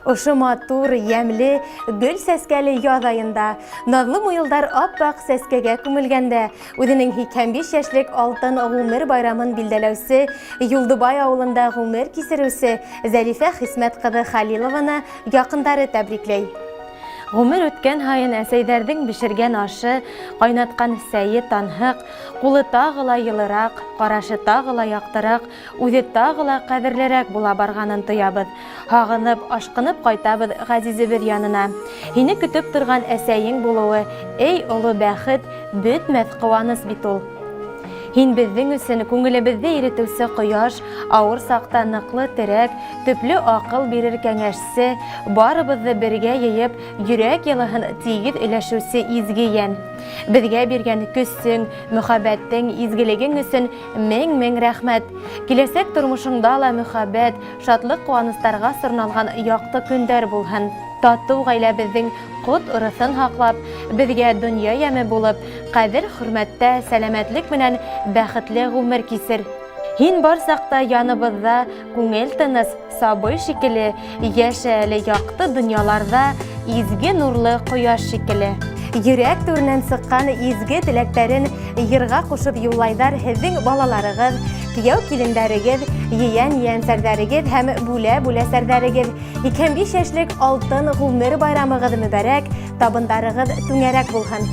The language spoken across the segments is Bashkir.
Ошо матур, йәмле, гөл сәскәле яҙ айында, наҙлы муйылдар ап-аҡ сәскәгә күмелгәндә, үзенең 85 йәшлек алтын ғүмер байрамын билдәләүсе Юлдыбай ауылында ғүмер кисереүсе Зәлифә Хисмәт ҡыҙы Хәлилованы яҡындары тәбрикләй. Ғүмер үткән һайын әсәйҙәрҙең бешергән ашы, ҡайнатҡан сәйе танһыҡ, ҡулы тағы ла йылыраҡ, ҡарашы тағы ла яҡтыраҡ, үҙе тағы ла ҡәҙерлерәк була барғанын тоябыҙ. Һағынып, ашҡынып ҡайтабыҙ ғәзизебеҙ янына. Һине көтөп торған әсәйең булыуы, эй, оло бәхет, бөтмәҫ ҡыуаныс бит ул. Һин беҙҙең өсөн күңелебеҙҙе иретеүсе ҡояш, ауыр саҡта ныҡлы терәк, төплө аҡыл бирер кәңәшсе, барыбыҙҙы бергә йыйып, йөрәк йылыһын тигеҙ өләшеүсе изге йән. Беҙгә биргән көсөң, мөхәббәтең, изгелегең өсөн мең-мең рәхмәт. Киләсәк тормошоңда ла мөхәббәт, шатлык-ҡыуаныстарға сорналған якты көндәр булһын. Татыу гаиләбеҙҙең ҡот-ырыҫын һаҡлап, беҙгә донъя яме булып, ҡәҙер-хөрмәттә, сәләмәтлек менән бәхетле ғүмер кисер. Һин бар саҡта яныбыҙҙа күңел тыныс, сабый шикелле, яшә әле якты донъяларҙа изге нурлы ҡояш шикелле. Йөрәк түренән сыҡҡан изге теләктәрен йырға ҡушып юллайҙар һеҙҙең балаларығыҙ, кейәү-килендәрегеҙ, ейән-ейәнсәрҙәрегеҙ һәм бүлә-бүләсәрҙәрегеҙ. 85 йәшлек алтын ғүмер байрамығыҙ мөбәрәк, табындарығыҙ түңәрәк булһын.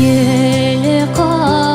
Ел